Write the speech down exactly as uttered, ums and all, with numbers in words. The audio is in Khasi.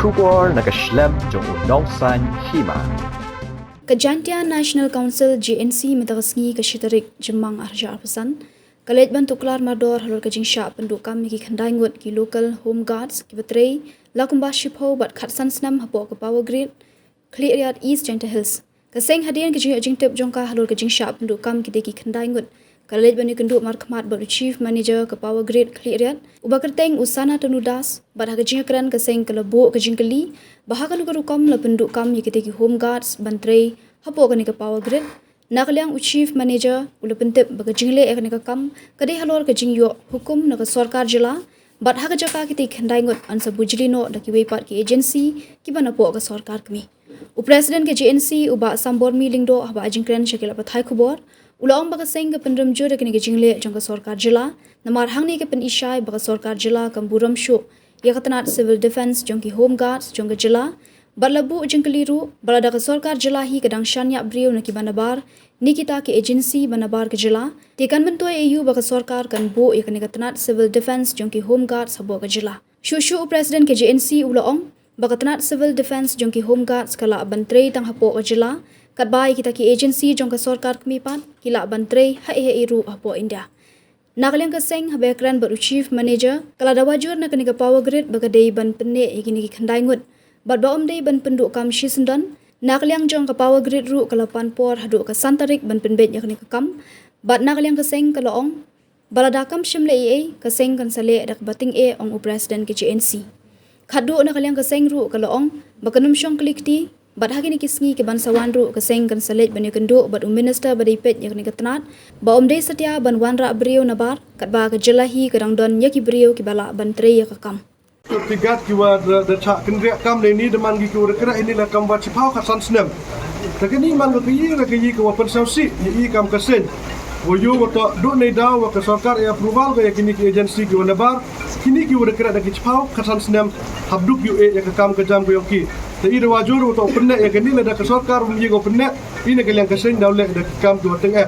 Khubor na ka shlem jong u Nongsaiñ Hima. Ka Jaintia National Council, J N C, mynta ka sngi, ka shi tarik Jymmang arhajar arphew san, ka leit ban tuklar mardor halor ka jingshah pynduh kam ïa ki khyndai ngut ki local home guards kiba trei la kumba shiphew bad khatsan snem hapoh ka Power Grid, Khliehriat East Jaintia Hills. Ka seng, hadien ka jingïoh jingtip jong ka halor ka jingshah pynduh kam kitei ki khyndai ngut, ka la leit ban ïakynduh markhmat bad u Chief Manager ka Power Grid Khliehriat, uba kyrteng u Sanatanu Das, bad ha ka jingïakren, ka seng ka la buh ka jingkylli ba ha kano ka rukom la pynduh kam ïa kitei ki home guards ban trei hapoh kane ka Power Grid. Na ka liang u Chief Manager u la pyntip ba ka jingleh ïa kane ka kam ka dei halor ka jingïoh hukum na ka sorkar jylla, bad ha ka jaka kitei ki khyndai ngut yn sa bujli noh da kiwei pat ki agency kiba napoh ka sorkar kmie. U President ka J N C, u Bah Sambormi Lyngdoh, haba ai jingkren sha ki lad pathai khubor, u la ong ba ka seng ka pynrem jur ïa kane ka jingleh jong ka sorkar jylla, namar hangne ka pyni shai ba ka sorkar jylla kam burom shuh ïa ka tnat Civil Defence jong ki Home Guards jong ka jylla, bad la buh jingkylli ruh ba lada ka sorkar jylla hi ka dang shaniah briew na kiba nabar ne kita ki agency ba nabar ka jylla, te kan myntoi aïu ba ka sorkar kan buh ïa kane ka tnat Civil Defence jong ki Home Guards hapoh ka jylla. Shuh shuh u President ka J N C u la ong ba ka tnat Civil Defence jong ki Home Guards ka lah ban trei tang hapoh ka jylla, katba ïa kita ki agency jong ka sorkar kmie pat ki lah ban trei haei haei ruh hapoh India. Na ka liang ka seng, haba ïakren bad u Chief Manager, ka la da wajur na kane ka Power Grid ba ka dei ban pynneh ïa kine ki khyndai ngut, bad ba ym dei ban pynduh kam shisyndon. Na ka liang jong ka Power Grid ruh ka la pan por haduh ka san tarik ban pynbeit ïa kane ka kam, bad na ka liang ka seng ka la ong ba lada kam shym leh ei ei, ka seng kan sa leh da kaba tyngeh, ong u President ka J N C. Khatduh na ka liang ka seng ruh ka la ong ba kan ym shong kli kti, bad ha kine ki sngi kiban sa wan ruh ka seng kan sa leit ban ïakynduh bad u Minister ba dei peit ïa kane ka tnat ba ym dei satia ban wanrah briew nabar, katba ka jylla hi ka dang don ïa ki briew kiba lah ban trei ïa ka kam. Ki guard kiwa da, da chah kynriah kam lei ni, da man ki kiwa da kynriah ini la kam wa shiphew khatsan snem. Te kani man ka ïing, ka ïing kawa pynsngewsih ïa i kam ka seng. Wa ïoh wa toh duh nei daw wa ka sorkar ai approval ka ïa kini ki agency kiwa nabar, kini kiwa da kynriah da ki shiphew khatsan snem, hap duh ïoh eh ïa ka kam ka jam ka ïong ki. Te i da wajur wa toh pynneh ïa kani, lada ka sorkar um ïoh pynneh, i na ka liang ka seng daw leh da ki kam kiwa tyngeh.